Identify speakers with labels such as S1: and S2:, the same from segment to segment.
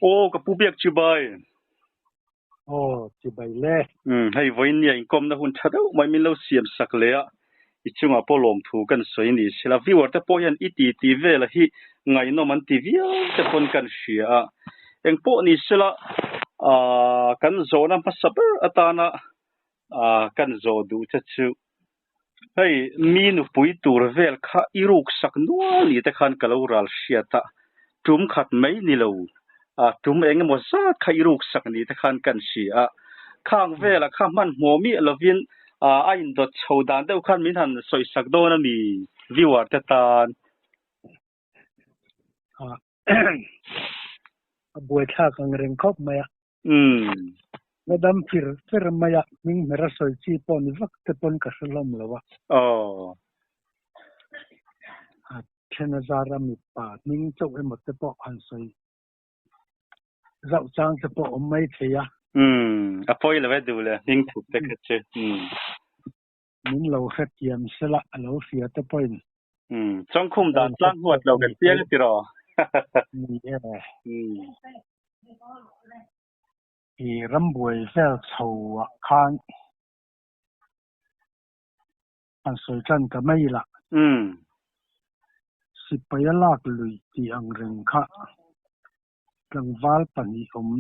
S1: Aw ka pu biak chibai.
S2: Aw chibai le.
S1: Umm hei vawiin nia inkawmna hun tha deuh mai min lo siam sak leh a, i chungah pawh lawmthu kan sawi ni sela viewer te pawh hian i ti ti vela hi ngaihnawm an ti viau te pawn kan hria a, engpawh ni sela aah kan zawhna hmasa ber atana aah kan zawh duh che chu hei mi nupui tur vel kha i ruk sak nual ni te khan ka lo ral hriat a, tum khat mai ni lo ah tum eng emaw zat kha i ruk sak ni te khan kan hria a, khang velah kha hmanhmawh miah lovin ah a indawt chho dan deuh khan min han sawi sak dawn a mi viewer te tan.
S2: Ah a buaithlak ang reng khawp mai a.
S1: Umm.
S2: Madam fir fer mai a, hming hmer a sawi chi pawh ni vak te pawn ka hre hlawm lo a.
S1: Aw.
S2: A then a zar a mipa hming chauh emaw te pawh han sawi zauh chang te pawh awm mai thei a.
S1: Umm, a pawi lo e duh le, hming thup te kha chu. Umm.
S2: Min lo hrethiam sela a lo hria te pawhin.
S1: Umm, chawngkhum dan tlang huat lo kan piang a ti rawh.
S2: Ni e.
S1: Umm.
S2: I rambuai vel chho ah khan han sawi tan ta mai la.
S1: Umm.
S2: Sipai a lak luih tih ang reng kha tlangval pahnih awm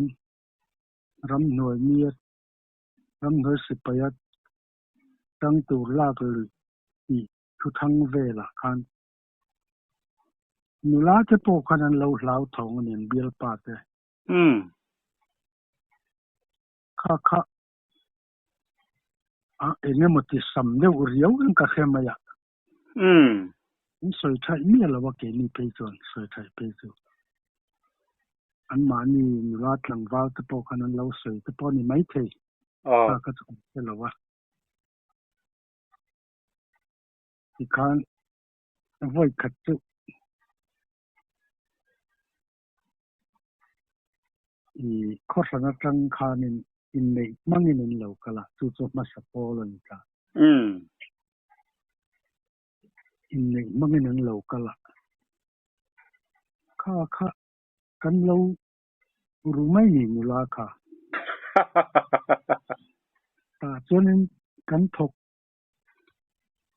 S2: ramhnuai mi ramhnuai sipai a tang tur lak luih tih thu thang velah khan nula te pawh khan an lo hlau thawng a ni an bialpa te.
S1: Umm.
S2: Kha kha a eng emaw ti sam deuh riau in ka hre mai a.
S1: Umm.
S2: An sawi thaih miah lo a keini phei chuan sawi thaih phei chu. Anmahni nula tlangval te pawh khan an lo sawi te pawh a ni maithei.
S1: Aw.
S2: Kha kha chu kan hre lo a. Tikhan vawi khat chu i khawhran atang khanin inneih hmangin an lo kal a, chu chu hmasa pawl a ni ta.
S1: Umm.
S2: Inneih hmangin an lo kal a, kha kha kan lo ru mai ni nula kha. Tah chuanin kan thawk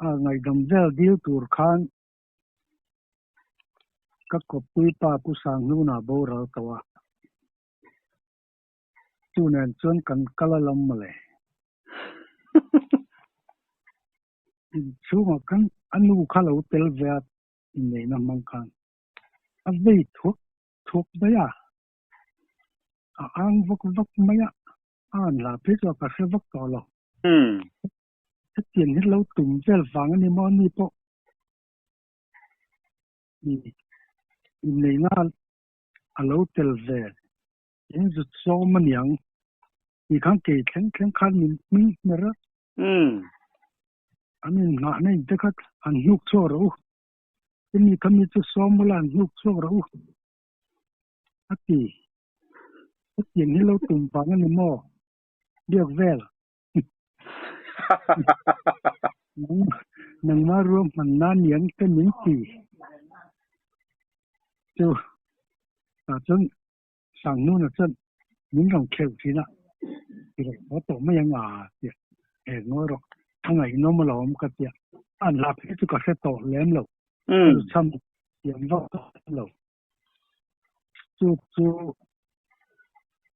S2: a ngaihdam vel dil tur khan ka kawppui pa Pu Sanghnuna boral tawh a, chu nen chuan kan kal a lam mawle. Inchhungah khan a nu kha lo tel ve a inneihna hmang khan a vei thuak thuak mai a, a ang vak vak mai a, a han hla phei chu a ka hre vak tawh lo. Hetiang hi lo tum vel vang a ni maw ani pawh i inneihna a lo tel ve in zut sawm a niang tih khan kei thleng thleng khan min hming hmer a. An inngahna in te kha an hnuk chhuak rawh u. Chumi kha mi chu sawm ula an hnuk chhuak rawh u a ti. Hetiang hi lo tum vang a ni maw biak vel. Nangmah ruahman nan niang te min ti chu tah chuan Sanghnuna chuan min rawn kheuh thin a, ti rawh haw tawh mai ang a tia he ngawi rawh a ngaihnawm alawm ka tia an hla phei chu ka hre tawh lem lo ka zu chham thiam vak tawh lem lo chu chu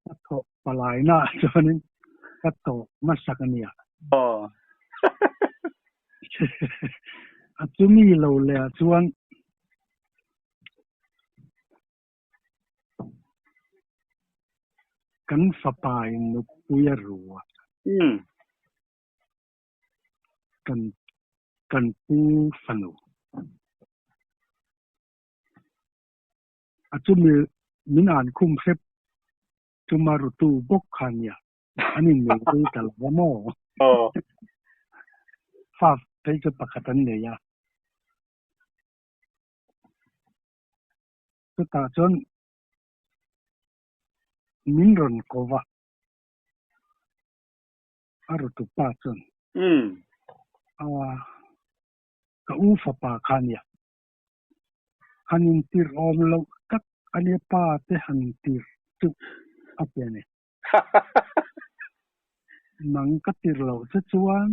S2: ka thawh palaina ah chuanin ka tawh hmasak a nia.
S1: Aw.
S2: A chumi lo leh ah chuan Kan fapa in nupui a ru a. Kan kan pu fanu. A chumi min an khum hrep chuma rutu bawk kha nia. An innei rei ta lo va maw? Fa phei chu pakhat an nei a. Chutah chuan min rawn ko va, a rutu pa chuan, A, ka u fapa kha nia, han intir awm loh tak a nia pa te han tir suh a ti a ni. Nang ka tir loh che chuan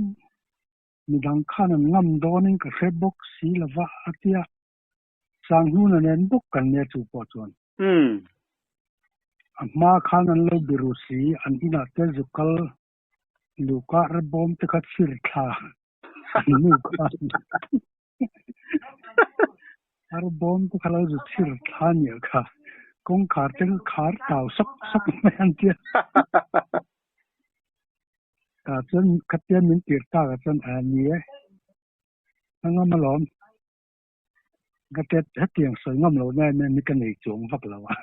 S2: midang khan an ngam dawnin ka hre bawk si lova a ti a. Sanghnuna nen bawk kan nia chu pawh chuan. A hma khan an lo biru si, an inah te zu kal luhkah rebawm te kha chhir thla an nu khan rebawm te kha lo zu chhir thla nia kha kawngkhar te kha khar tau sawk sawk mai an tia. Tah chuan khatia min tir tak ah chuan a ni e, a ngam alawm. Ka tet hetiang sawi ngam lo na em em hi ka nei chuang vak lo a.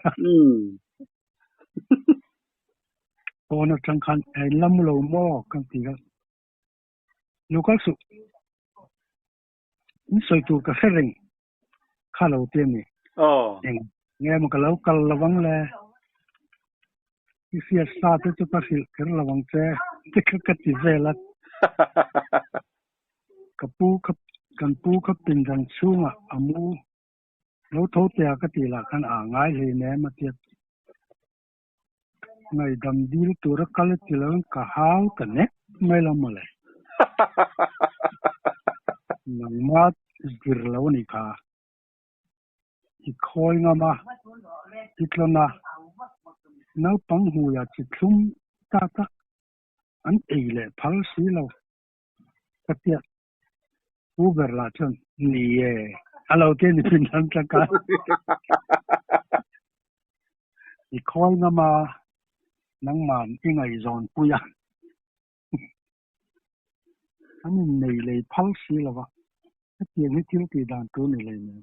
S2: Pawn atang khan a in la mu lo maw ka ti a. Lo kal suh. In sawi tur ka hre reng kha lo ti a ni. Eng nge maw ka lo kal lo ang le. I hriat sa te chu ka hrilh kher lo ang che te kha ka ti vel a. Ka pu kha kan pu kha pindan chhungah a mu lo tho tia ka tih lah khan a ngai hlei nem a tia. Ngaihdam dil tura kal ti loin ka hau ta nek mai lo mawle. Nangma zir lo a nih kha. I khawi ngam a, i tlawn a, naupang hmuiah chi thlum ta tak an ei leh phal si lo. Ka tia Pu ber lah chuan ni e, a lo ti a ni pin hlan tlak a. I khawi ngam a, nangman i ngaihzawn pui a. An innei lei phal si lo va, hetiang hi thil tih dan tur ni lei nen.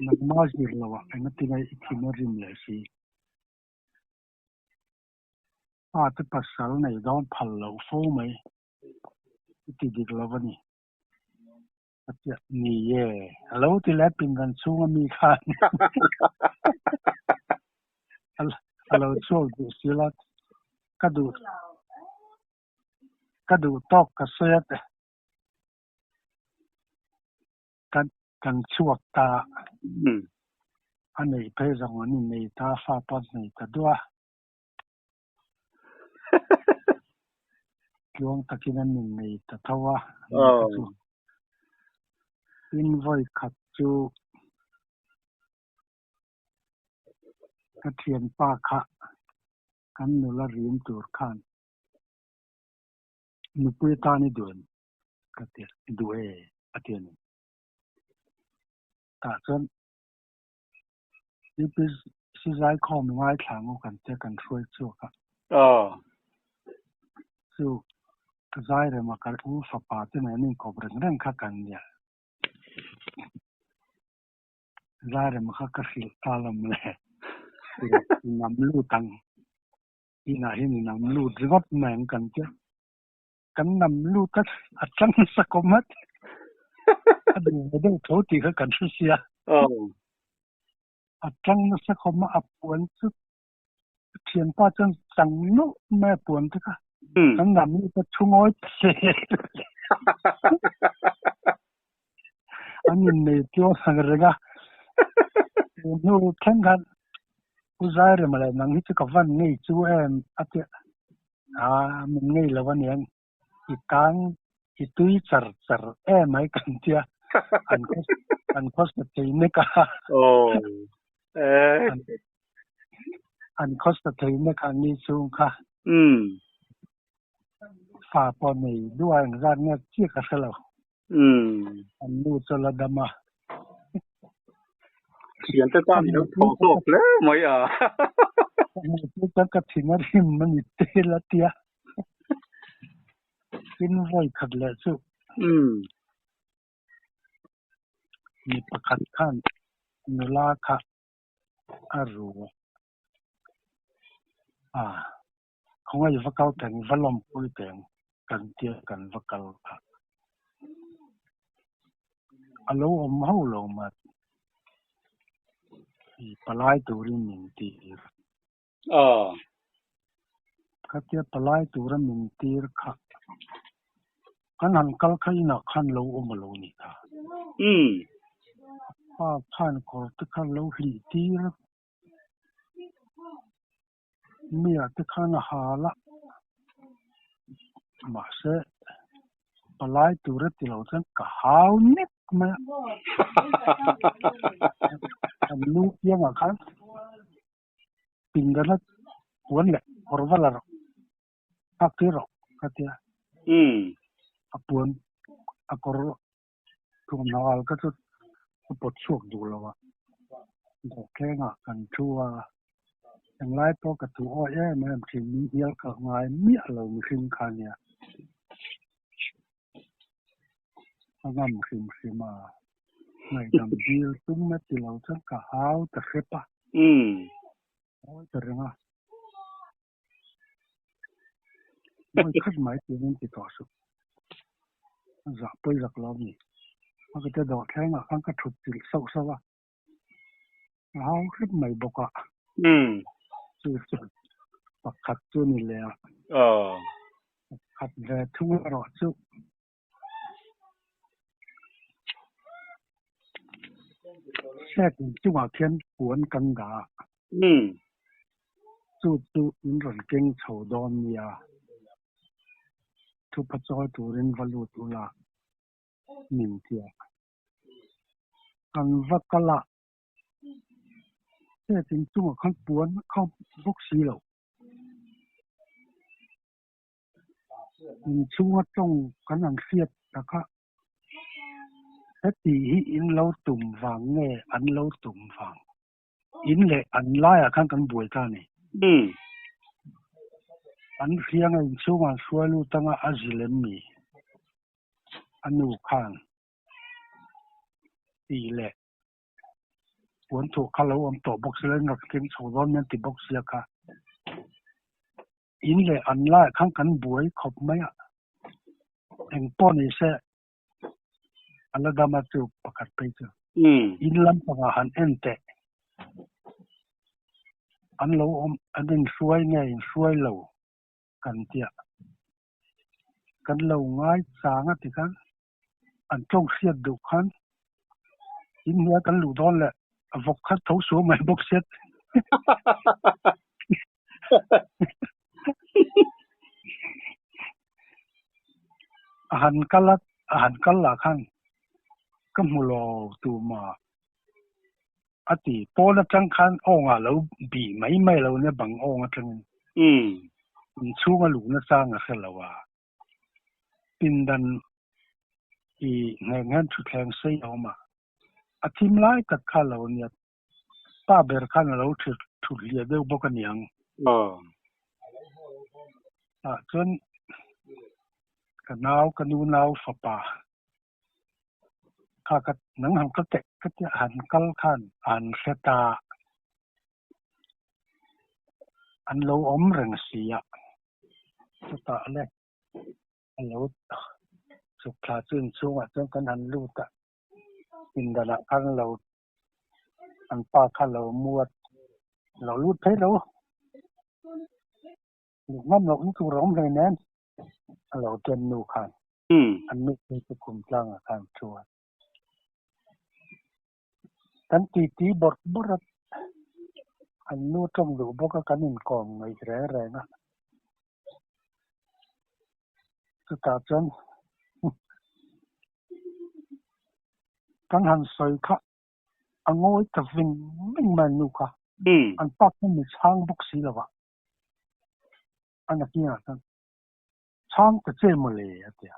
S2: Nangma zir lo ah engatinge i thin a rim leh si. Pa te pasal nei dawn phal loh fo mai i ti dik lo a ni. A tia ni e, a lo ti leh pindan chhung a mi khan a lo chhuak duh si la, ka duh ka duh tawk ka sawi a te. Kan kan chhuak ta a neih phei zawng an innei ta fa pawh an nei ta duah a. Tluang takin an innei ta tho a, an kha chu. Tin vawi khat chu ka thianpa kha kan nula rim tur khan nupui atan i duh em? Ka ti a, duh e a ti a ni. Tah chuan UPC zaikhawm i ngaithla ang u kan tia kan hruai chhuak a. Chu Zairema ka u fapa te nen inkawp reng reng kha kan nia. Zairema kha ka hrilh ta lawm le. I nam lut ang. Inah hian i nam lut ringawt mai ang kan tia. Kan nam lut a, a chang nasa kawm a, a duh ve deuh tho tih kha kan hre sia. A chang nasa kawm a, a puan chu thianpa chuan chang nawlh mai a puan te kha. Kan nam lut a thu ngawi hle. An innei tluang ang reng a. Tun hnu thleng khan Pu Zairema leh nang hi chu ka van ngei chu em a ti a. A min ngei lo aniang i tang i tui char char em mai kan tia an an khawsa thei nek a an khawsa thei nek a ni chung kha fa pawh nei duah engzat nge chiah ka hre lo an nu chu la dam a.
S1: Thian te tan i lo thaw zawk hle mai a.
S2: Ka hmuh chu chuan ka thin a rim a ni tel a tia. Tin vawi khat leh chu. Mi pakhat khan nula kha a ru a, khawngaih va kal teng, va lawmpui teng kan tia kan va kal kha. A lo awm ho lo mat. I palai turin min tir. Khatia palai tura min tir kha kan han kal kha inah khan lo awm a lo ni kha. A pa khan kawr te kha lo hlih tir a. Mi ah te khan a hal a, mahse palai tur a ti lo chuan ka hau nek mai a. An lu piangah khan pindana puan leh kawr va la rawh, nghak tir rawh ka ti a. A puan a kawr Thuamhnaw al ka chu ka pawt chhuak duh lo a, dawhthlengah kan thu a, englai pawh ka thu awi em em thin, min hnial kalh ngai miah lo mihring kha nia. Ka ngam hrim hrim a, ngaihdam dil tum a ti lo chuan ka hau ta hrep a, ngawi ta reng a. Mawi khat mai tiin an ti tawh suh. A zah pawi zak lo a ni. A ka te dawh thlengah khan ka thut chilh sauh sauh a, a hau hrep mai bawk a. Chu chu pakhat chu ni leh a. Pakhat ve thung erawh chu. Set chungah khian puan kan dah a. Chu chu in rawn keng chho dawn nia. Thupha chawi turin va lut ula min tia. Kan va kal a, set in chungah khan puan a khauh bawk si lo. Inchhunga tawng kan han hriat tak a, heti hi in lo tum vang nge an lo tum vang? In leh an laiah khan kan buai ta a ni. An hrianga inchhungah an hruai lut anga a zil em mi? A nu khan tih leh Puan thuah kha lo awm tawh bawk sila in rak thleng chho dawn mai an ti bawk sia kha. In leh an laiah khan kan buai khawp mai a, eng pawh ni se a la dam a chu pakhat phei chu. In lampangah han en teh. An lo awm an inhruai nge inhruai lo kan tia. Kan lo ngai chang a ti khan. An tawng hriat duh khan in hnuai kan luh dawn leh a vawk khat tho suau mai bawk sia. A han kal a, a han kal lah khan ka hmu lo tuma a ti. Pawn atang khan awngah lo bih mai mai lo nia bang awng atangin. Inchhunga luhna chang a hre lo a. Pindan i ngheng hian thutthleng sei a awm a, a thim lai tak kha a lo nia. Pa ber khan a lo thut hliah deuh bawk a niang. Tah chuan ka nau, ka nu nau fapa kha ka nang han ka teh ka tia han kal khan a han hre ta. An lo awm reng si a. Chutah le a lo chhuk thla chu inchhungah chuan kan han lut a, pindanah khan lo an pa kha lo muat lo lut phei lo luh ngam loh na tur a awm hlei nen a lo ten nu khan an nu phei chu khum tlangah khan chuan kan titi bawrh bawrh a, an nu tawng duh bawk a kan inkawm ngaih reng reng a. Chutah chuan kan han sawi kha a ngawi ta ving ving mai an nu kha. An pa kha mi chhang bawk si lo a, a nakinah chuan Chhang ta che mawle a ti a.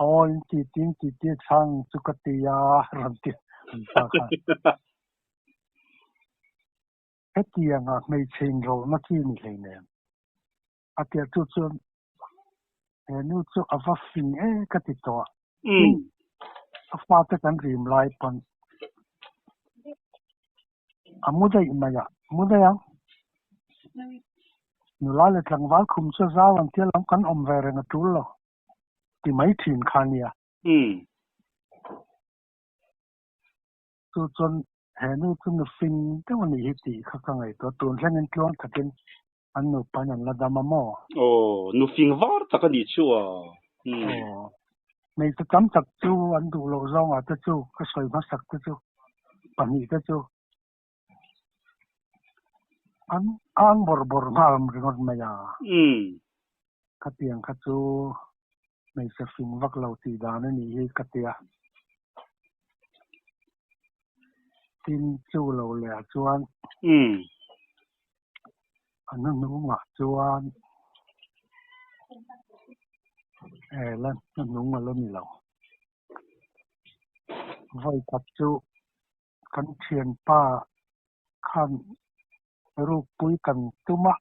S2: Aw in ti ti in ti ti chhang chu ka ti a rawn ti an pa khan. Hetianga hmeichhe inrawlhna chi ni hleinem. A ti a chu chuan he nu chu a va fing e ka ti tawh a. Tin, a fate kan rim lai pawn A mu daih mai a, mu daih ang. Nula leh tlangval khum chu zau an tia lam kan awm ve reng a tul lo ti mai thin kha nia. Chu chuan he nu chu nu fing deuh a nih hi tih kha ka ngaihtuah tun thlengin tluang takin an nupain an la dam a maw?
S1: Aw, nu fing var tak a nih chu a.
S2: Aw, hmeichhe tam tak chu an duh loh zawngah te chu ka sawi hmasak te chu pahnih te chu. An ang bawrh bawrh nghal ringawt mai a. Khatiang kha chu hmeichhe fing vak lo tih dan a nih hi ka ti a. Tin chu lo leh ah chuan a hnuhnungah chuan e la hnuhnung a la ni lo. Vawi khat chu kan thianpa khan rukpui kan tum a,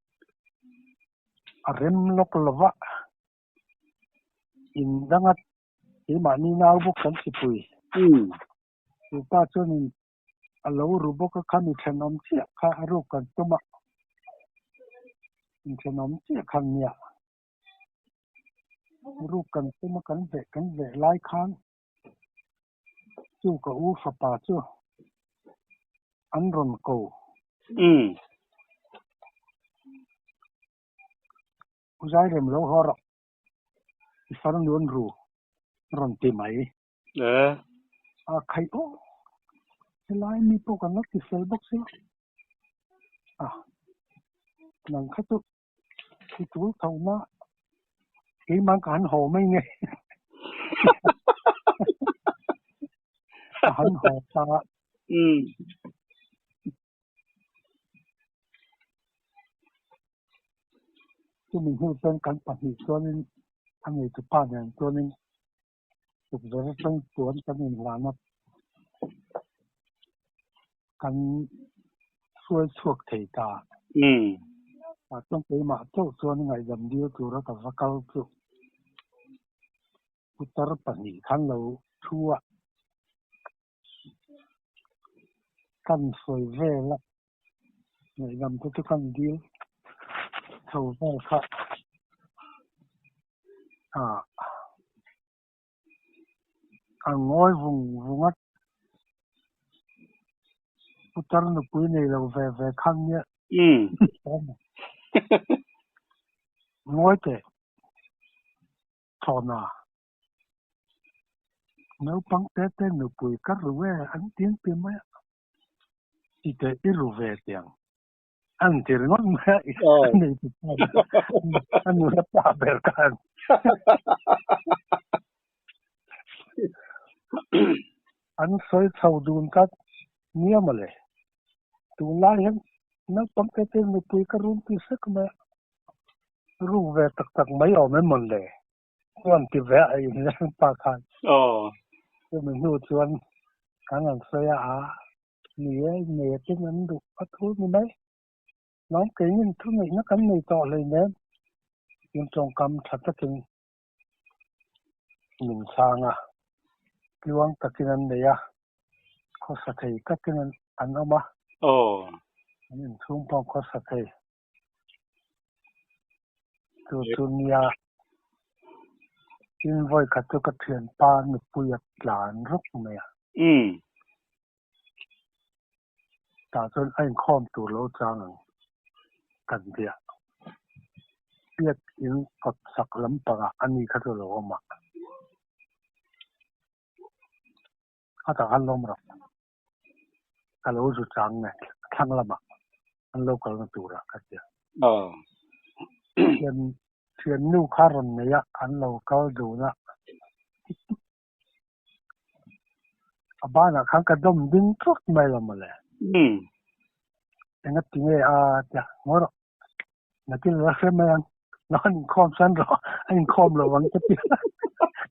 S2: a rem lawk lo va, in danga keimahni nau bawk kan chipui. Chu pa chuanin a lo ru bawk a, khami thenawm chiah kha a ruk kan tum a, inthenawm chiah khan nia. Ruk kan tum a, kan veh kan veh lai khan Chu ka u fapa chu an rawn ko. U Zairem lo haw rawh, i far nuan ru rawn ti mai. A khaih aw, helai mi pawh kan la ti fel bawk si lo. A, nang kha chu I tul tho na keimah ka han haw mai nge ka han haw ta a. Chumi hnu chuan kan pahnih chuanin a neitupa nen chuanin tukverh atang chuan kan inhlan a, kan hruai chhuak thei ta. Tah chuan keimah chauh chuan ngaihdam dil tura ka va kal chu putar pahnih khan lo thu a, kan sawi vel a, ngaihdam te chu kan dil chho vel kha ah a ngawi vung vung a, putar nupui nei lo ve ve khan nia ngawi teh thawn a. Naupang te te nupui ka ru e an tin pi mai a, i teh i ru ve tiang an ti ringawt mai a, a nei tu pa a nula pa ber khan. An sawi chho dun tlat nia mawle, tunlai hian naupang te te nupui ka rum ti sek mai a, ru ve tak tak mai awm em mawle. Chuan ti ve a in pa khan. Chumi hnu chuan kan han sawi a, a ni e, nei a tin an duh a thu ni mai. Nang keinin thu neihna kan nei tawh hleinem. Tin tawngkam tha takin min chhang a, tluang takin an nei a, khawsa thei takin an awm a. An inchhung pawh khawsa thei. Chu chu nia tin vawi khat chu ka thianpa nupui a tlan ruk mai a. Tah chuan a inkhawm tur lo chang ang kan tia. Biak in kawt sak lampangah a ni kha chu a lo awm a. A tak an lawm rawh. Ka lo zu chang nge thlang lamah an lo kalna turah ka tia. Thian thiannu kha rawn nei a, an lo kal dun a. A banah khan ka dawm ding tlat mai lo mawle. Engati nge a tia ngawi rawh. Nakin la hre mai ang. Lo an inkhawm chuan rawh a inkhawm lo ang ka tia.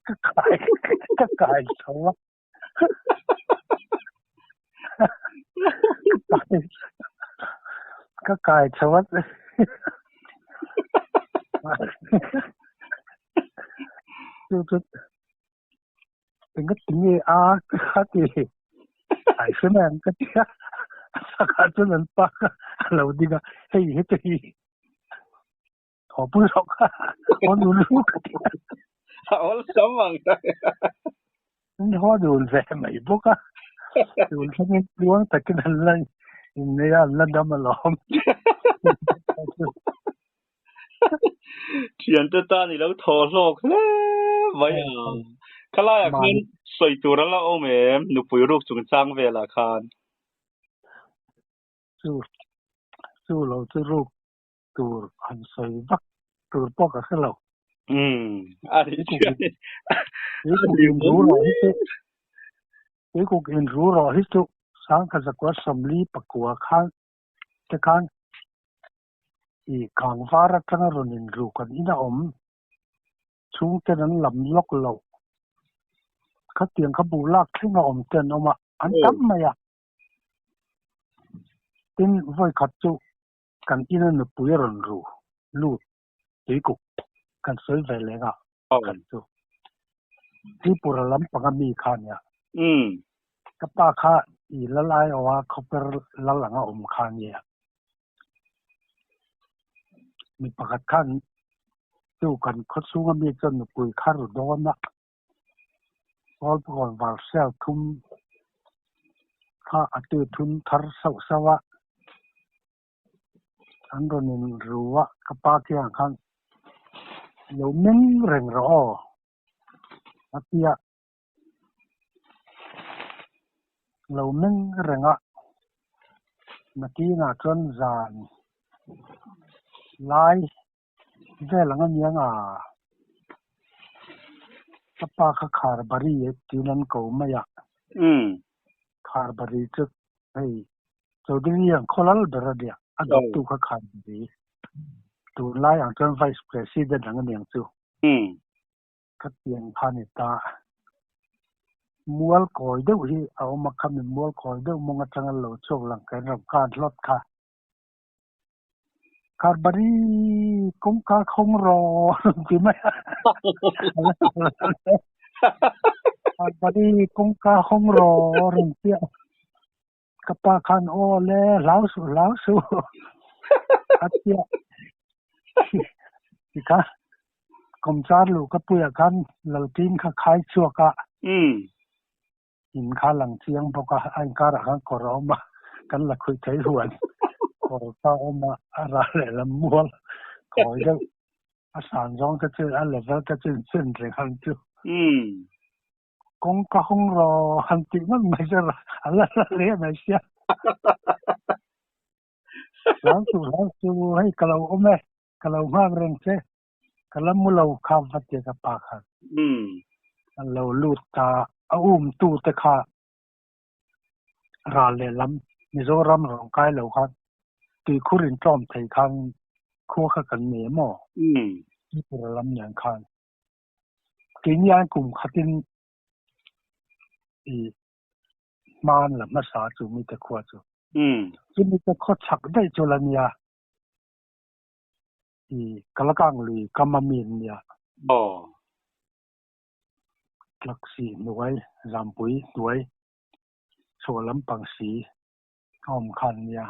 S2: Ka kai ka kai chho a. Ka kai chho a. Chu chu engati nge a ka ti. Ai hre mai ang ka ti a. A chakah chuan an pa kha a lo ding a, hei heti hi haw pui rawh kha, haw dun lu ka ti a.
S1: A awlsam ang.
S2: An haw dun ve mai bawk a. Tun thlengin tluang takin an la innei a, an la dam alawm.
S1: Thiante tan i lo thaw hlawk hle mai a. Khalaiah khan sawi tur a la awm em? Nupui ruk chungchang velah khan.
S2: Chu. Chu lo chu ruk tur han sawi vak tur pawh ka hre lo.
S1: A nih chuan
S2: Tuikuk in ru rawh hi chu sangkhat zakua sawmli pakua khan te khan i kangvar atanga rawn in ru kan in a awm chhungten an lam lawk lo. Khatiang kha buh lak thleng a awm te an awm a, an tam mai a. Tin, vawi khat chu kan ina nupui a rawn ru lut tuikuk kan sawi ve leng a pakhat chu Tripura lampanga mi kha a nia. Ka pa kha i lal aiawha khawper lal anga awm kha a nia. Mi pakhat khan chu kan khawchhunga mi chuan nupui kha ru dawn a. Kawlpakawn Varsel thum kha a tu thun thar sauh sauh a, an rawn in ru a, ka pa khian khan lo meng reng rawh aw a ti a, lo meng reng a, nakinah chuan zan lai Vel ang a niang a, ka pa kha Kharbari tiin an ko mai a. Kharbari chu hei Chaudhary ang khaw lal ber a nia, a dawttu kha Kharbari. Tunlai ang chuan Vice President ang a niang chu. Khatiang kha a ni ta. Mual kawi deuh hi a awm a, khami mual kawi deuh mawng atanga lo chhuak lang kan ram khan hlawt kha. Kharbari kawngka khawng rawh ti mai a. Kharbari kawngka khawng rawh rawn ti a. Ka pa khan aw le hlau suh hlau suh a ti a. Tikha kawmchar luh ka puiah khan Laltin kha khai chhuak a. In kha lang chiang bawk a, a inkarah khan kawr a awm a, kan la khuih thei huan kawr kha a awm a, a ral leh lam mual kawi deuh a san zawng te chu a level te chu inchen reng ang chu. Kawngka hawng rawh han tih ngawt mai chu a la la hle mai sia. Hlau chu hlau chu hei ka lo awm e, ka lo nghak reng che. Ka la mu lo kha va tia ka pa khan a lo lut ta a um tu te kha ral leh lam Mizoram rawn kai lo khan tuikhur in tlawm thei khan khua kha kan nei emaw Tripura lam nen khan keini an kum khatin i hman la hmasa chu mite khua chu chumi te khaw chhak daih chu la nia. I Kalakang lui kam a mi an nia. Tlaksi hnuai, Zampui hnuai, chhuah lampang si a awm kha an nia.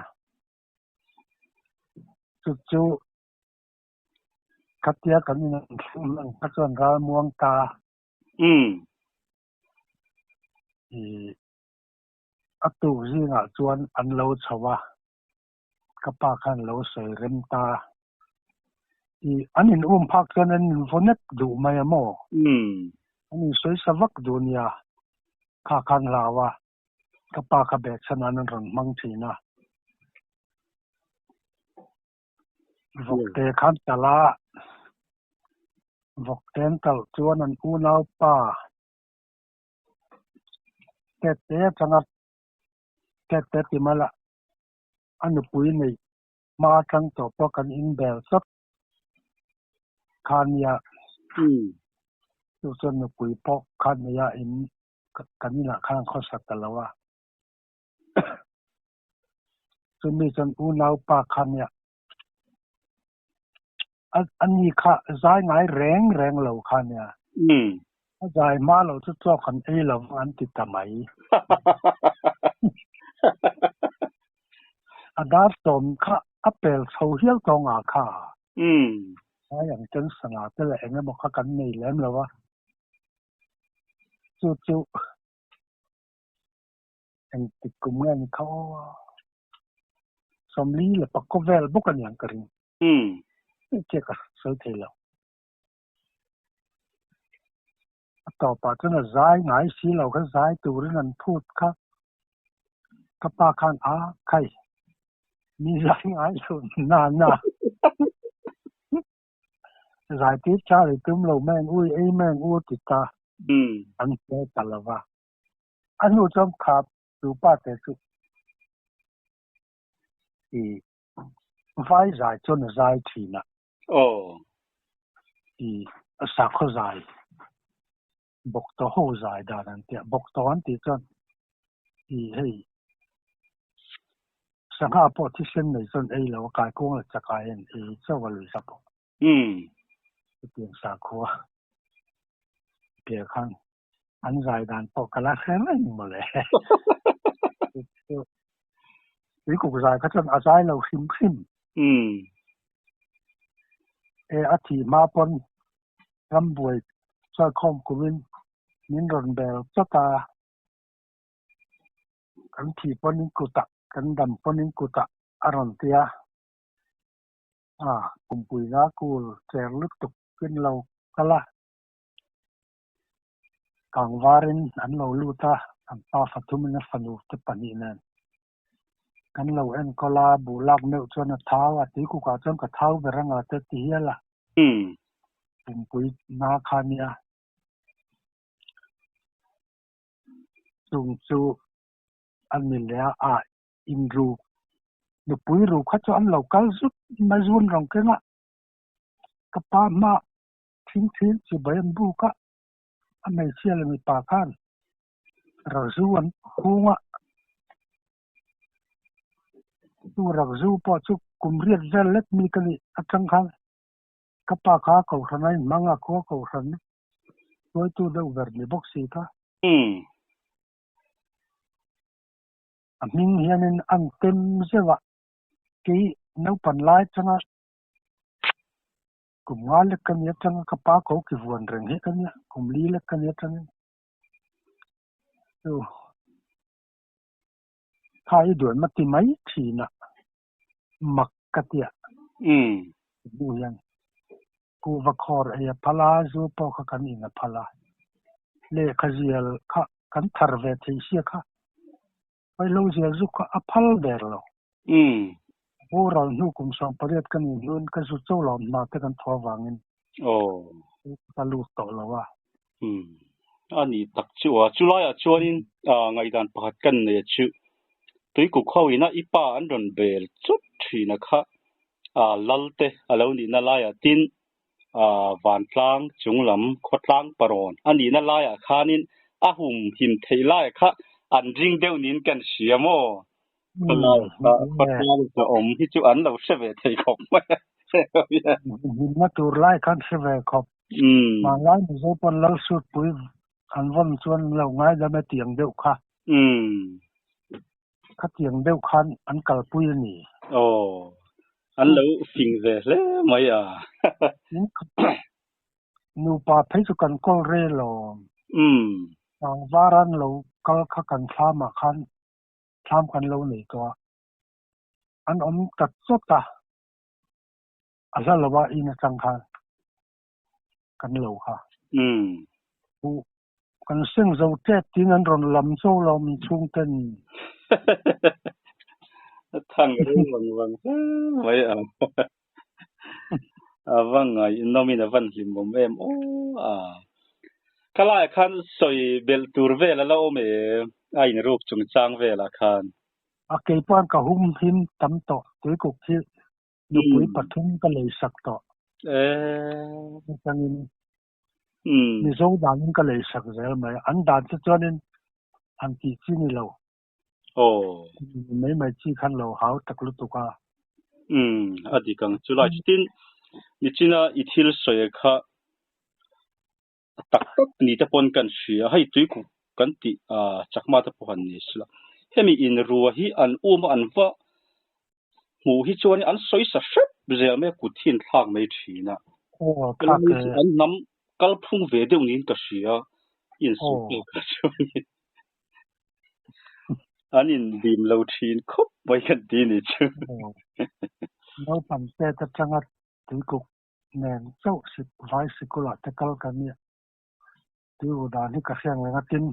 S2: Chu chu khatia kan in an thleng hman kha chuan ralmuang ta. I a tuk zingah chuan an lo chho a. Ka pa khan lo sawi rem ta. I an in um phak chuan an in vaw nek duh mai a maw? An in sawi sa vak duh nia. Kha khan hlau a, ka pa kha bag chhan an rawn hmang thin a. Vawkte khan talh a, vawkte an talh chuan an unaupa tete atanga tete ti mala a nupui neih hma atang tawh pawh kan inbel chawt kha nia. Chu chuan nupui pawh kha neia in kan inah khan an khawsa ta lo a. Chumi chuan unaupa kha nia a ni kha zai ngai reng reng lo kha nia. A zai hma lo chu chaw kan ei lo vang an ti ta mai. A dar sawm kha a pel chho hial tawng ah kha. Zai ang ten sangha te leh eng emaw kha kan nei lem lo a. Chu chu engtik kum nge ni kha aw. Sawmli leh pakkaw vel bawk a niang ka ring. Chiah ka sawi thei lo. A tawpah chuan a zai ngai si lo kha zai turin an phut kha ka pa khan a khai. Mi zai ngai lo na na. Zai tir char i tum lo mai ang u, i ei mai ang u a ti ta. An hmel ta lo va. A hnu chuan khap tu pa te chu i vai zai chuan a zai thin a. I sakhaw zai Bawktaw ho zai dan an tia. Bawktaw an tih chuan i hei sangha pawh thisen nei chuan ei lo a, kaikuang leh chakai an ei chauh a lui sa pawh. Chutiang sakhua piah khan an zai dan pawh ka la hre reng mawle. Tuikuk zai kha chuan a zai lo hrim hrim. E a thih hma pawn Rambuai chuaikhawm kumin min rawn bel chawt a, kan thih pawnin kutah, kan dam pawnin kutah a rawn ti a, a kumpui nga kul cher lutuk in lo kal a, kangvarin an lo lut a, an pa fathumin a fanu te pahnih nen kan lo enkawl a, buh lak meuh chuan a thau a, tuikukah chuan ka thau ber anga te ti hial a. Pumpui na kha nia. Chung chu an ni leh a, a inru nupui ru kha chu an lo kal zut mai zun rawng keng a, ka pa hma thing thin chibai an buk a, a hmeichhia leh mipa khan Rakzu an hung a, chu Rakzu pawh chu kum riat vel lek mi ka nih atang khan ka pa kha kohhran a inhmang a, khua kohhran hruaitu deuh ber ni bawk si kha. A hming hianin an tem zeuh a, kei naupan lai atanga kum nga lek ka ni atanga ka pa ko ki vuan reng hi ka nia, kum li lek ka ni atangin. Chu kha i duan ma ti mai thin a, mak ka ti a. Hnu hian kuhva khawr ei a phal a, zu pawh kha kan in a phal a, lehkha zial kha kan thar ve thei sia kha, vaihlo zial zu kha a phal ber lo. Boral hnu kum 18 ka nih hnuin ka zu cho lo hna te kan thaw avangin ka lut tawh lo a.
S1: A ni tak chu a. Chulaiah chuanin ngaihdan pakhat kan nei a chu. Tuikuk ho ina i pa an rawn bel chawt thin a kha lal te a lo nihna laiah tin vantlang chunglam khawtlang parawn a nihna laiah khanin a hum him theih lai kha an ring deuh niin kan hria maw? Khawtlang ka awm hi chu an lo hre ve thei khawp mai a.
S2: Himna tur lai khan hre ve khawp. Hmanlai Mizo pawn lal sutpui an vawn chuan lo ngaidam e tiang deuh kha. Khatiang deuh khan an kalpui a ni.
S1: Aw, an lo fing ve hle mai a.
S2: Nupa phei chu kan kawl rel awm. Tlangvar an lo kal kha kan thlamah khan thlam kan lo nei tawh a. An awm ta chawt a, a hla lo a in atang khan kan lo kha. Kan seng zo tep tiin an rawn lam zo lo min chhung ten.
S1: A thang rei vang vang hle mai a. A va ngaihnawm in a van hlimawm em aw a. Ka laiah khan sawi belh tur vel a la awm em a inruk chungchang velah khan.
S2: A keipawn ka hum him tam tawh tuikuk hi nupui pathum ka lei sak tawh. Chutangin Mizo danin ka lei sak zel mai. An dan chu chuanin han tih chi ni lo. Mai mai chi khan lo hau tak lutuk a.
S1: A dik ang chu lai. Chutin nichina i thil sawi kha tak tak ni te pawn kan hria. Hei tuikuk kan tih chakma te pawh han ni sila. Hemi inrua hi an um a an va hmuh hi chuan an sawi sa hrep zel mai a kut hi an thlak mai thin a. An hnam kalphung ve deuh niin ka hria insuih tawk kha chuan an indim lo thin khawp mai kan ti ni chu.
S2: Naupang tet atanga tuikuk nen chauh vai sikulah te kal ka nia. Tuiru dan hi ka hriat reng a tin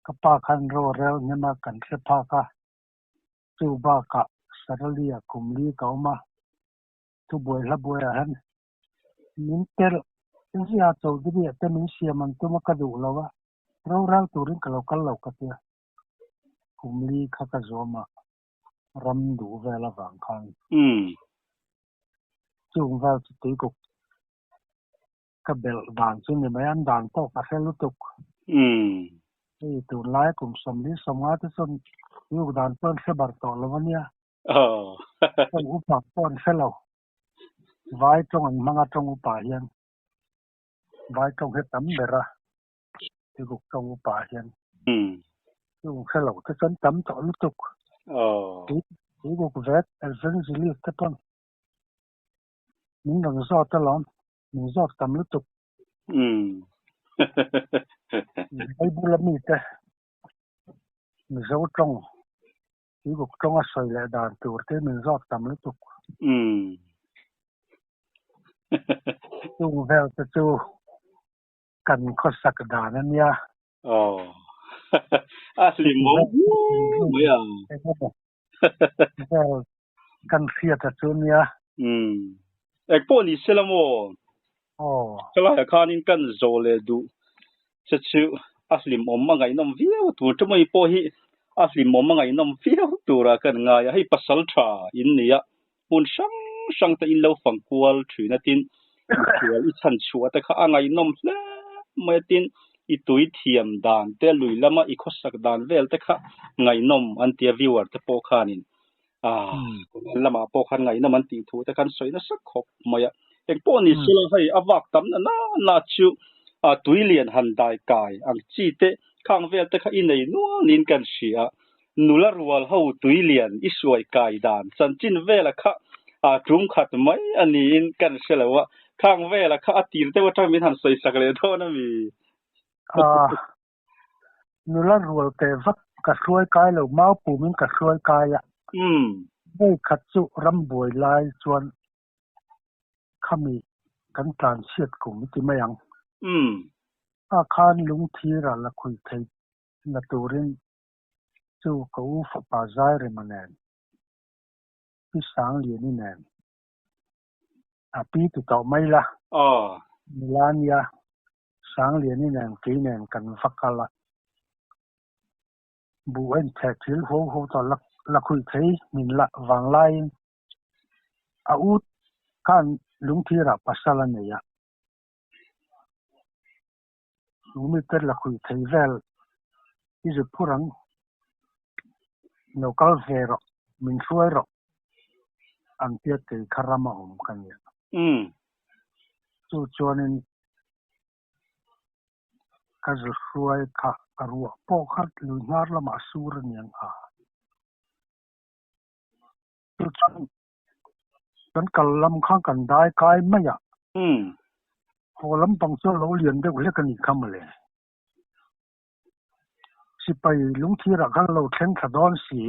S2: ka pa khan ro rel hnem a kan hre phak a. Chu bakah Australia kum li ka awm a, thubuai hla buaiah hian min telh zia Chaudhary ah te min siam an tum a ka duh lo a, rorel turin ka lo kal lo ka tia. Kum li kha ka zawm a, ram duh vel avang khan. Chung vel chu tuikuk ka belh dan chu ni mai, an dan pawh ka hre lutuk. Hei tunlai kum 49 te chuan tuikuk dan pawh an hre bar tawh lo ania. Tawng upa pawh an hre lo. Vai tawng an hmang a tawng upa hian. Vai tawng hi tam ber a tuikuk tawng upa hian. Chung hre lo te chuan tam tawh lutuk. Tuikuk vet evangelist te pawn min rawn zawt alawm, min zawt tam lutuk. Bible a mite Mizo tawng Tuikuk tawng a sawi leh dan tur te min zawt tam lutuk. Chung vel te chu kan khawsak dan a nia.
S1: Aw. A hlim awm viau mai a.
S2: Vel kan hriat a chu nia.
S1: Umm. Eng pawh ni se la maw?
S2: Aw.
S1: Ka laiah khanin kan zawh leh duh che chu a hlimawm a ngaihnawm viau tur chu mai pawh hi a hlimawm a ngaihnawm viau turah kan ngai a. Hei pasal tha in nia hmun hrang hrang te in lo fang kual thin a tin misual i chhan chhuah te kha a ngaihnawm hle mai a tin i tui thiam dan te lui lama i khawsak dan vel te kha ngaihnawm an tia viewer te pawh khanin ah lamah pawh khan ngaihnawm an tih thu te khan sawi nasa khawp mai a engpawh ni se la hei a vak tam na na na chu a tui lian han dai kai ang chi te khang vel te kha i nei nual niin kan hria Nula rual ho tui lian i suai kai dan chanchin vela kha a tum khat mai a niin kan hre lo a, khang vela kha a tir deuh atang min han sawi sak leh dawn a mi?
S2: A, nula rual teh vak ka hruai kai lo, mau pumin ka hruai kai a. Hei khat chu ram buai lai chuan khami kan tlan chhiat kum i ti mai ang. A khan lungthira la khui thei na turin chu ka u fapa Zairema nen, Pi Sangliani nen a pi ti tawh mai la. Nula nia, Sangliani nen kei nen kan va kal a, buh a intheh thil huau huau tawh la la khuih thei min la vang laiin a u khan lungthirah pasal a nei a. Lungmi te la khuih thei vel i zut phur ang. Lo kal ve rawh, min hruai rawh an tia kei kha ram a awm ka nia. Chu chuanin ka zu hruai kha ka ruah pawh kha lui hnar lamah sur a niang a. Chu chuan Kan kal lam kha kan dai kai mai a. Haw lampang chu a lo lian deuh hlek a nih kha mawle. Sipai lungthirah khan a lo thleng thla dawn si.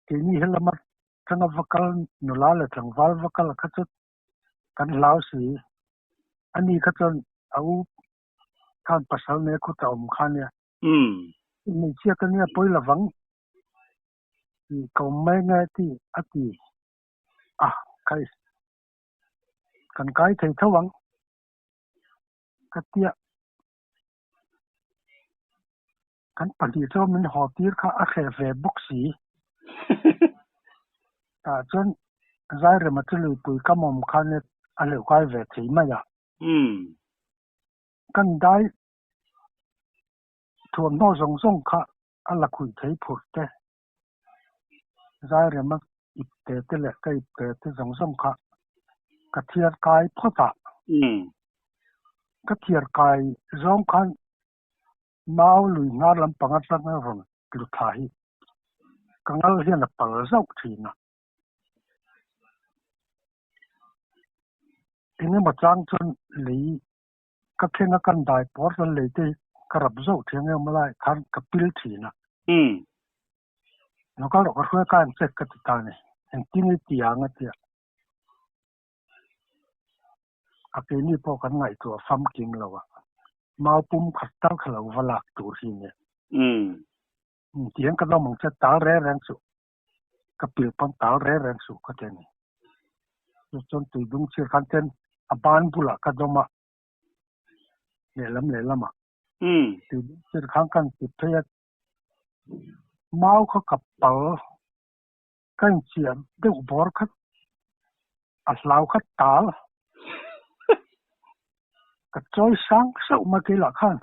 S2: Keini helam atanga va kal nula leh tlangval va kal kha chu kan hlau si. Ani kha chuan a u khan pasal nei a khuta awm kha nia. Hmeichhia ka nia pawi lovang. Ka awm mai nge ti a ti a, kai kan kai thei tho ang ka tia kan pahnih chu min haw tir kha a hreh ve bawk si. Tah chuan Zairema chu luipui ka mawm khan a hleuh kai ve thei mai a. Kan dai thuamhnaw zawng zawng kha a la khuih thei phurh te, Zairema ip te te leh ka ip te te zawng zawng kha ka thiar kai phawt a. Ka thiar kai zawng khan mau lui hnar lampang atanga rawn tlu thla hi ka ngal hian a pal zauh thin a. Engemaw chang chuan lei Ka thleng a kan dai pawr chuan lei te hi ka rap zauh thiang em lai khan ka pil thin a. Lo kal rawh ka hruai ka ang che ka ti ta ni. Engtin i ti ang a tia. A keini pawh kan ngaihtuah famkim lo a. Mau pum khat tal kha lo va lak tur hi nia. Tiang ka dawm ang che tal reng reng chu. Ka pil pawn tal reng reng suh ka ti a ni. Chu chuan tui dung chhir khan ten a ban bulah ka dawm a, lehlam lehlamah tui dung chhir khan kan ti phei a, mau kha ka pal ka inchiah deuh bawr kha a hlau kha tal ka chawi sang sauh mai keilah khan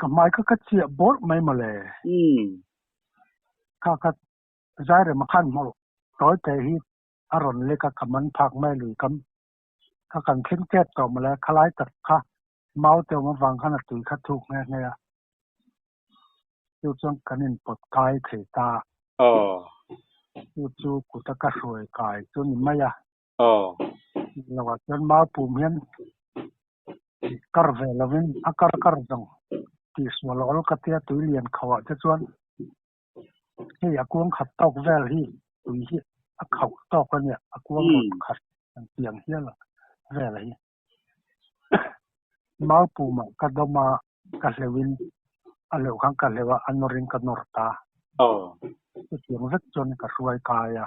S2: ka hmai kha ka chiah bawrh mai mawle. Kha kha Zairema khan hmawlh tawi te hi a rawn lek a, ka man phak mai lui kam kha kan thleng tep tawh mawle, khalai tak kha mau te awm avang khan a tui kha thuk nghe nghe a, chu chuan kan inpawt kai thei ta. Chu chu kuta ka hruai kai chu ni mai a. Lo ah chuan mau pum hian kar ve lovin a kar kar zawng tihsual awl ka tia tui lian khauh ah te chuan Hei a kuang khat tawk vel hi tui hi a khauh tawk a nia, a kuang rawn khat ang tiang hial a vel a hi. Mau pumah ka dawm a, ka hleuhin a hleuh khan ka hleuh a, a nawrin ka nawr ta. Chutiang vek chuan ka hruai kai a.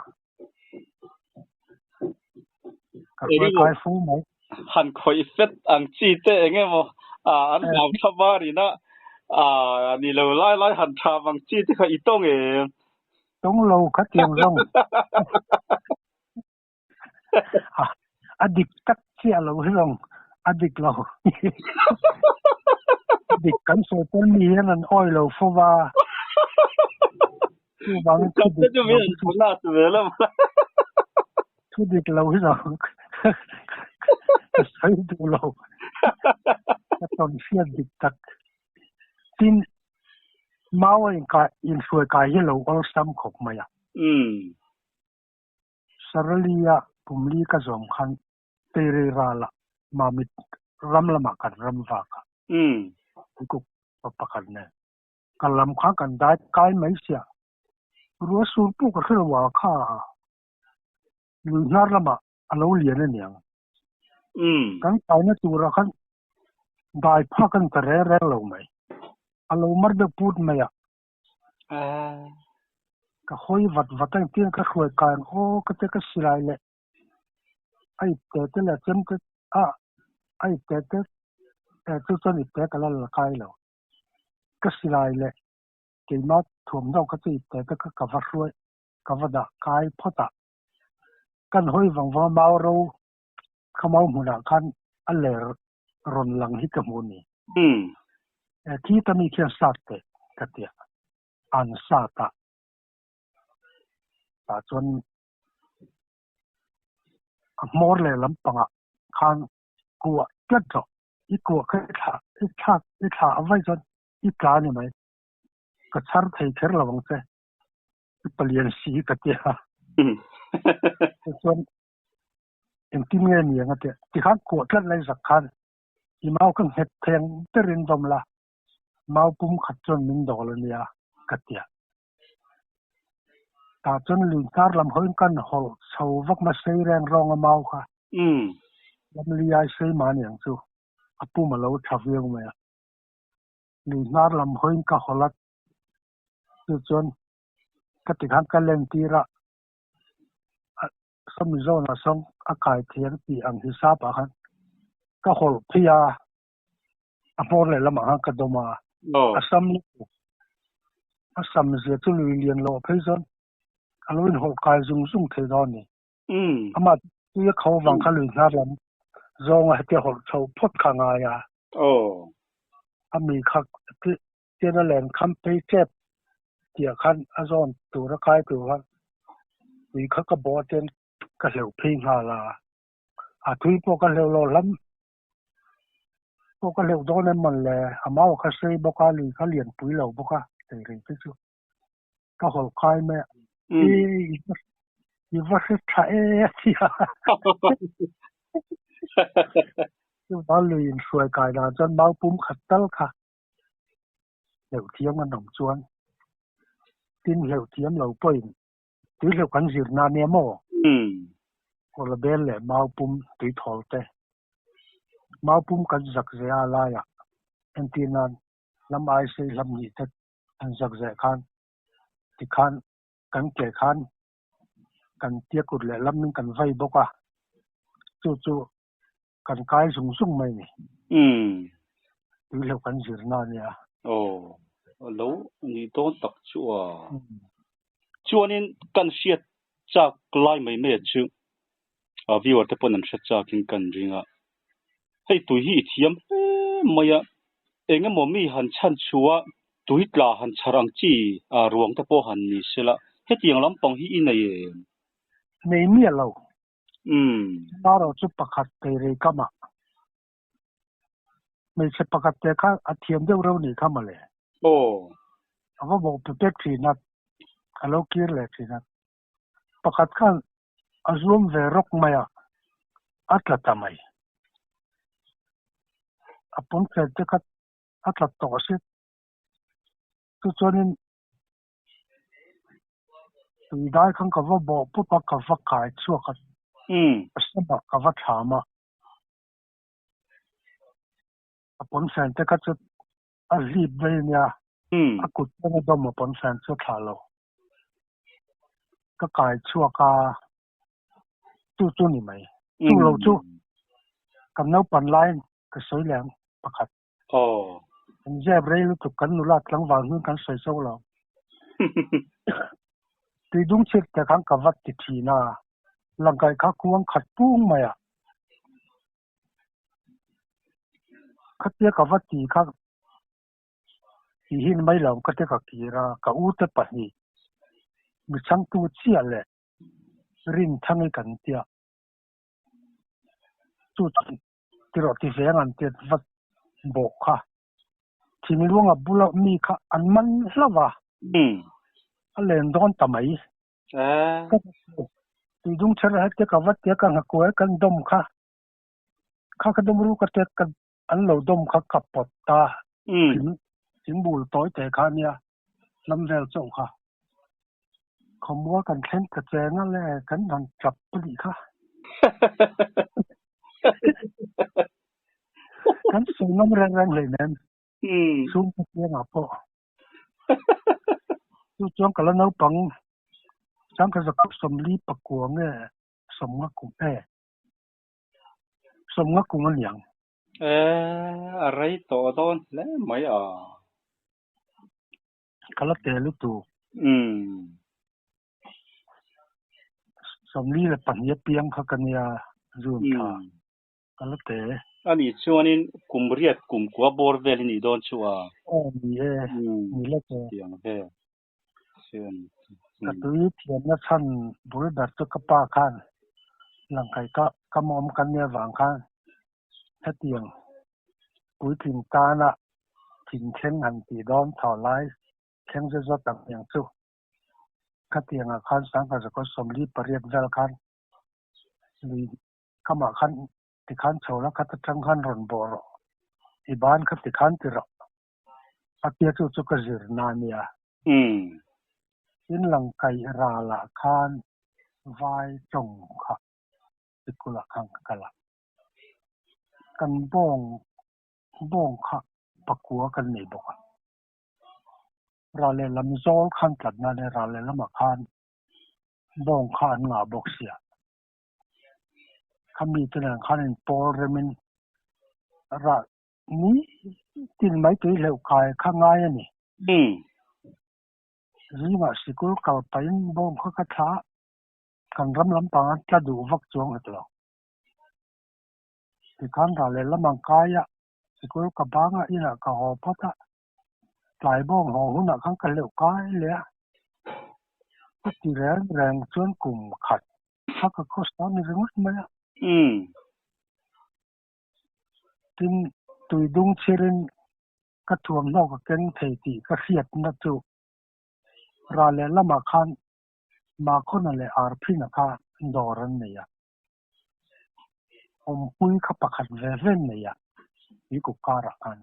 S2: Ka hruai kai fu mai.
S1: Han khawih fet ang chi te eng emaw an hlau tha var ina ni lo lai lai han tha vang chi te kha i tawng em?
S2: Tawng lo kha tiang zawng. A dik tak chiah lo hi zawng a dik lo. Dik kan sawi pawn mi hian an awi lo fo va. Chuvangin thu dik lo hi chu thu dik lo hi zawng ka sawi duh lo. Ka tawn hriat dik tak. Tin, mau a inhruai kai hi lo awlsam khawp mai a. Saralia pumli ka zawm khan Teirei rala Mamit ram lamah kan ram vak a. Tuikuk pa pakhat nen ka lam kha kan dai kai mai sia. Rua sur pawh ka hre lo a kha lui hnar lamah a lo lian a niang. Kan kaina turah khan dai phak an ta reng reng lo mai. A lo mar deuh put mai a. Ka hawi vat vat a engtin ka hruai kai ang aw ka tia ka silai leh a ip te te leh chem te a a ip te te chu chuan ip te ka la la kai lo. Ka silai leh keimah thuamhnaw ka chu ip te te kha ka va hruai ka va dah kai phawt a. Kan hawi vang vang a mau ro kha mau hmunah khan a ler rawn lang hi ka hmu a ni. Thi ta mi khian sat teh ka ti a, an sat a. Tah chuan a hmawr leh lampangah khan kuah tlat rawh. I kuah kha i thlah i thlak i thlah a vai chuan i tla a ni mai. Ka chhar thei kher lo ang che. I palian si ka ti a. Tichuan engtin nge ni ang a ti a. Tikhan kuah tlat lai zak khan i mau ka nghet thei ang berin vawm la, mau pum khat chuan min dawl a nia ka ti a. Tah chuan lui hnar lam hawiin kan hawlh chho vak ma sei reng rawng a mau kha. Lam li ai sei mah aniang chu a pum a lo tha viau mai a. Lui hnar lam hawiin ka hawlh a, chu chuan ka ti khan ka len tir a, sawmi zawnah sawn a kai thiam tih ang hisap ah khan ka hawlh phei a, a hmawr leh lamah khan ka dawm a, a sam lutuk a sam zia chu lui lian loh phei chuan a lo inhawlh kai zung zung thei dawn a ni. Amah tui a kho vang kha lui hnar lam zawnga hetia hawlh chho phawt kha a ngai a. A mi kha tian a len kham phei tep tih khan a zawn tur a kai tur khan tui kha ka bawh a tian ka hleuh phei nghal a, a tui pawh ka hleuh lo hlam pawh ka hleuh dawn em mawn le, a mau kha sei bawk a, lui kha lian pui lo bawk a, thei rei te chu ka hawlh kai mai a, e i va hre tha e a ti a, chuvang lui inhruai kai dan chuan mau pum khat tal kha hleuh thiam an awm chuan tin hleuh thiam lo pawhin tui hleuh kan zir na nia maw? Kawla bel leh mau pum tui thawl te mau pum kan zak zeh a laiah entir nan lam ai sei hlam hnih te an zak zeh khan. Tikhan kan ke khan kan tia kut lehlam in kan vai bawk a, chu chu kan kai zung zung mai ni. Tui hleuh kan zirna a nia.
S1: Aw, lo ni dawn tak chu a. Chuanin kan hriat chak lai mai mai a chu a viewer te pawn an hre chakin kan ring a. Hei tui hi i thiam hle mai a, eng emaw mi han chhan chhuah tui tla han chhar ang chi a ruang te pawh han ni se la, hetiang lampang hi i nei em?
S2: Nei miah lo. Maro chu pakhat teirei kamah hmeichhe pakhat te kha a thiam deuh reuh nih kha mawle.
S1: Aw.
S2: A va bawk pe pek thin a, a lo kir leh thin a. Pakhat khan a zuam ve rawk mai a, a tla ta mai. A pawnfen te kha a tla tawh si. Chu chuanin tui dai khan ka va bawh pup a, ka va kai chhuak a, a samah ka va thlam a. A pawnfen te kha chu a hlip vei nia, a kut chuan a dawm a pawnfen chu a thlah lo. Ka kai chhuak a, chu chu ni mai. Chu lo chu kan naupan laiin ka sawi leh ang pakhat. Kan zep rei lutuk kan nula tlangval hming kan sawi zo lo. Tuidung chhit te khan ka vat ti thin a, langkaih kha kuang khat pung mai a. Khatia ka va ti kha ti hin mai lo ka te ka kir a, ka u te pahnih mi changtu chiah leh rin thang i kan tia. Chu chuan tirawh ti veng an tiat vat bawh kha. Thingluanga bula mi kha an man hlauh a, a len dawn ta mai. Ka tuidung cher hete ka va tia ka nghakuai kan dawm kha, kha ka dawm ru ka tia ka an lo dawm kha ka pawt ta. Thing thing bul tawi te kha nia lam vel chauh kha. Khawmual kan thleng ta cheng a le kan han tap a nih kha. Kan sawi ngam reng reng hleinem. Chhung ka chiangah pawh. Chu chuan ka la naupang changkha zakawp sawmli pakua nge sawmnga kum e sawmnga kum a niang.
S1: E, a rei tawh dawn hle mai a.
S2: Ka la te lutuk. Sawmli leh pahnih apiang kha ka nia June thla. Ka la te.
S1: A nih chuanin kum riat kum kua bawr vel i nih dawn chu a.
S2: Aw ni e, ni la te.
S1: Tiang vel chuan.
S2: Ka tui thiamna chhan bul ber chu ka pa khan langkai ka ka mawm ka nia vang khan hetiang puitling tana thinthleng han tih dawn thaw lai thleng zet zawt ang hiang chu khatiangah khan sangha zakawt 48 vel khan lui Kamah khan tikhan chho la, khat atang khan rawn bawh rawh, i ban kha tikhan ti rawh. A tia chu chu ka zir na nia. In lang kaih ralah khan vai tawng kha sikulah khan ka kal a. Kan bawng bawng kha pakua kan nei bawk a. Ral lehlam zawl khan tlatna nia, ral lehlamah khan bawng kha an ngah bawk sia. Khami te nen khan in pawl remin rah ni tin mai tui hleuh kai kha ngai a ni. Zingah sikul kal pahin bawng kha ka thla a, kan ram lampang a tla duh vak chuang hek lo. Tikhan rah leh lam ang kai a, sikul ka bang a, inah ka haw phawt a, tlai bawng haw hunah khan ka hleuh kai leh a. Chuti reng reng chuan kum khat kha ka khawsa ni ringawt mai a. Tin, tui dung chhirin ka thuamhnaw ka keng thei tih ka hriatna chu rah leh lamah khan Makhawna leh Arphina kha dawr an nei a. Awmpui kha pakhat ve ve nei a, tuikuk karah khan.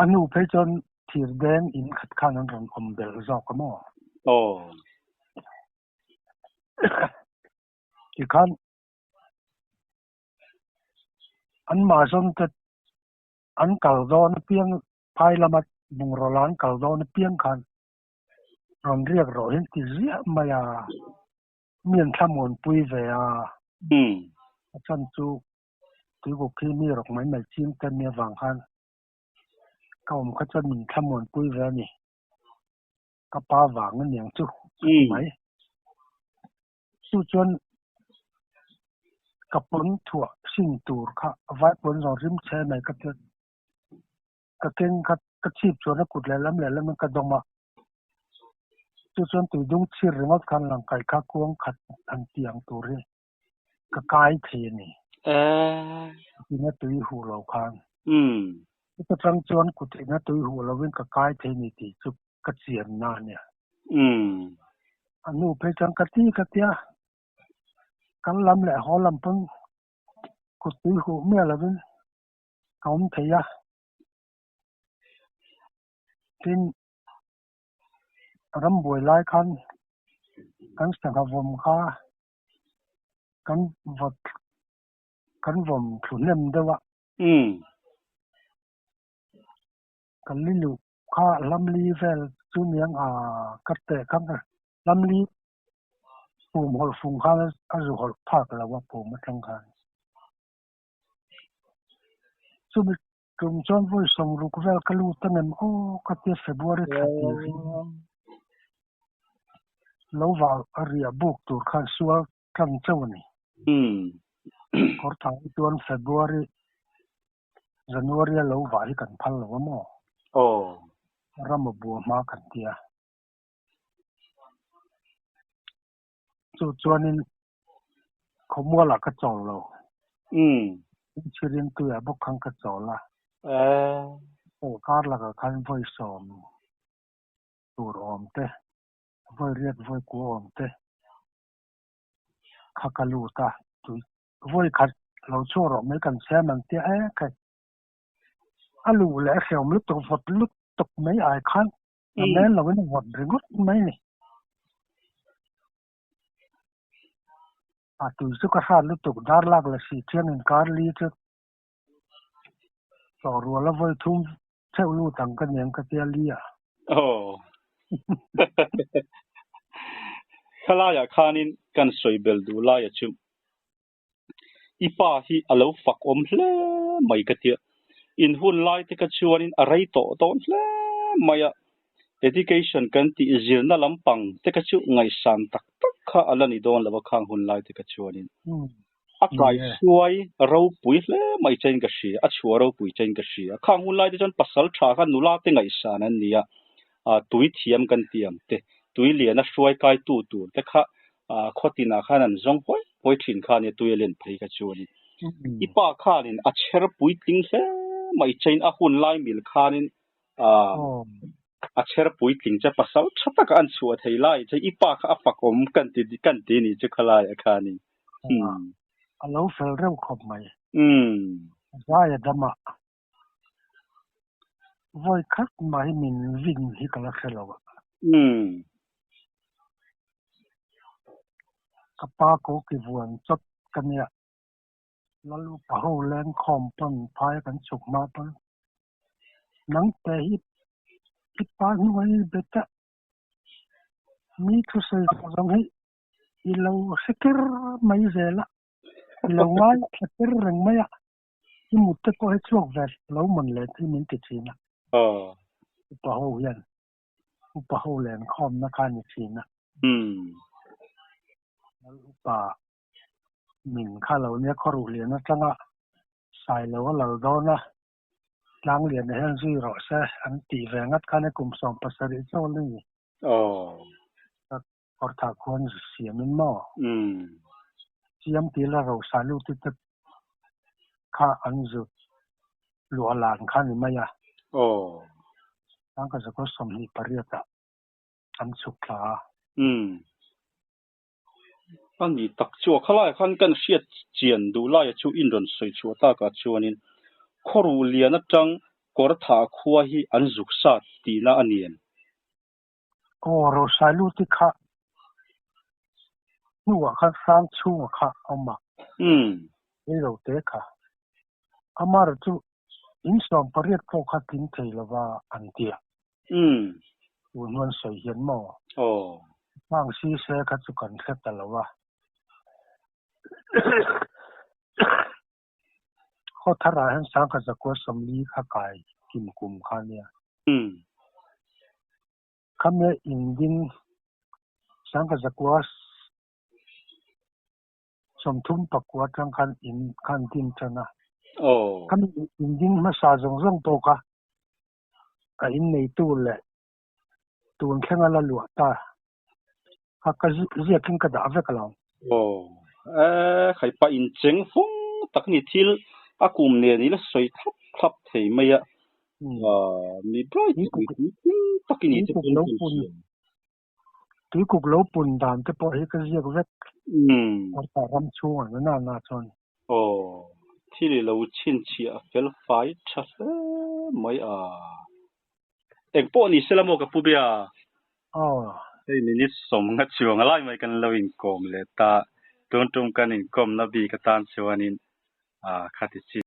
S2: A hnu phei chuan thir deng in khat khan an rawn awm belh zawk a maw?
S1: Aw.
S2: Tikhan an mahzawn te an kal dawn apiang phai lama. Bungraw la an kal dawn apiang khan rawn riak rawh hi an ti ziah mai a, mi an thlamuanpui ve a. A chan chu tuikuk khi mi rawk mai mai ching te mi avang khan ka awm kha chuan min thlamuanpui ve a ni. Ka pa vang aniang chu ka ti mai. Chu chuan ka pawn thuah hring tur kha vai pawn zawng rim chhe mai ka ti. Ka keng kha ka chhip chuan a kut lehlam lehlam in ka dawm a. Chu chuan tuidung chhir ringawt khan langkaih kha kuang khat han ti ang tur hi ka kai thei a ni. Ina tui huh lo khan. Chuta tang chuan kut ina tui huh lovin ka kai thei a ni tih chu ka chian na a nia. A nu phei chuan ka ti ka tia, kal lam leh haw lam pawn kut tui huh miah lovin ka awm thei a. Tin, rambuai lai khan kan sangha vawm kha kan vawt kan vawm thlu hnem deuh a. Kan li luh kha lamli vel chu niang a ka teh kha lamli pum hawlh fung khan a zu hawlh phak lo a pum atang khan. Chumi tum chuan vawi sawmruk vel ka lut a nem aw ka tia February thla tir hi lo vah a riah buk tur khan sual tlang chauh a ni. Kawr thah hi chuan February January a lo vah hi kan phal lo a maw? Ram a bua hma kan tia. Chu chuanin khawmualah ka chawl lo. Inchhirin tuiah bawk khan ka chawl a. Sawrkar lakah khan vawi sawm tur awm te, vawi riat vawi kua awm te kha ka lut a. Tui vawi khat lo chhuak rawh mai kan siam ang tia e kai. A luh leh a hreawm lutuk vawt lutuk mai ai khan a men loin a vawt ringawt mai ni. A tui chu ka hrat lutuk dar lak leh si thian inkar li chu hlawh rual a vawi thum theuh lut ang ka niang ka tia li a.
S1: Aw. Khalaiah khanin kan sawi bel duh laia chu i pa hi a lo fak awm hle mai ka tia. In hun lai te kha chuanin a rei tawh dawn hle mai a, education kan tih zirna lampang te kha chu ngaihsan tak tak kha a la ni dawn lo a khang hun lai te kha chuanin. A kaihruai ropui hle mai chain ka hria, a chhuah ropui chain ka hria. Khang hun lai te chuan pasal tha kha nula te ngaihsan an ni a, tui thiam kan tih ang te, tui liana hruai kaitu tur te kha khaw tinah khan an zawng hawi hawi thin kha a nia, tui a len phei kha chu a ni. I pa khanin a chher puitling hle mai chain a hun lai mil khanin a chher puitling che pasal tha taka an chhuah thei lai che i pa kha a fak awm kan ti kan ti ni chu khalai a khanin.
S2: A lo fel reuh khawp mai. Zai a dam a. Vawi khat mai min vin hi ka la hre lo a. Ka pa ko ki vuan chawt ka nia. Lal upa ho lengkhawm pawn phai kan chhuk hma pawn nang te hi i pa hnuai bet a. Mi thusawi zawng zawng hi i lo hre ker mai zel a, i lo ngaithla ker reng mai a, i mut te pawh hi chhuak ve lo mawn le tih min ti thin a. Upa ho hian upa ho lenkhawmna kha a ni thin a. Lal upa min kha lo nia khawruh lian atanga sai lo a lal dawn a, tlang lian ah hian zui rawh se an tih ve ngat khan e kum 70 chaw a ni. Kawrthah khuan siamin maw? Siam ti la rosa lut te te kha an zut luah lan kha ni mai a. Tangka zakua 28 ah an chhuk thla a.
S1: A ni tak chu a khalaiah khan kan hriat chian duh laia chu in rawn sawi chhuah takah chuanin khawruh lian atang Kawrthah khua hi an zuk sat tihna a ni em?
S2: Aw Rosai lut i kha hnuah khan hrang chhunga kha a awm a, ei lo te kha. Amar chu In 18 pawh kha tling thei lova an ti a. Tun huan sawi hian maw? Hang si se kha chu kan hre ta lo a. Khaw tharah hian 1940 kha kai kim kum kha a nia. Khami inding 1939 atang khan in khan din tan a. Khami inding hmasa zawng zawng pawh kha a inneitu leh tun thlenga la luah ta kha ka ziakin ka dah vek lo.
S1: Aw, khai pa incheng fung tak ni thil a kum nen i la sawi thlap thlap thei mai a, mi bright tak mi puitling tak i ni te pawn kan hria.
S2: Tuikuk lo pun dan te pawh hi ka ziak vek Arpa ram chhungah na na na chuan.
S1: Aw, thil i lo chhinchhiah a fel fai tha hle mai a. Eng pawh ni sela maw ka pu bia?
S2: Aw.
S1: Hei minute 50 chuang a lai mai kan lo inkawm leh ta. Tun tum kan inkawmna bik atan chuanin khati chin.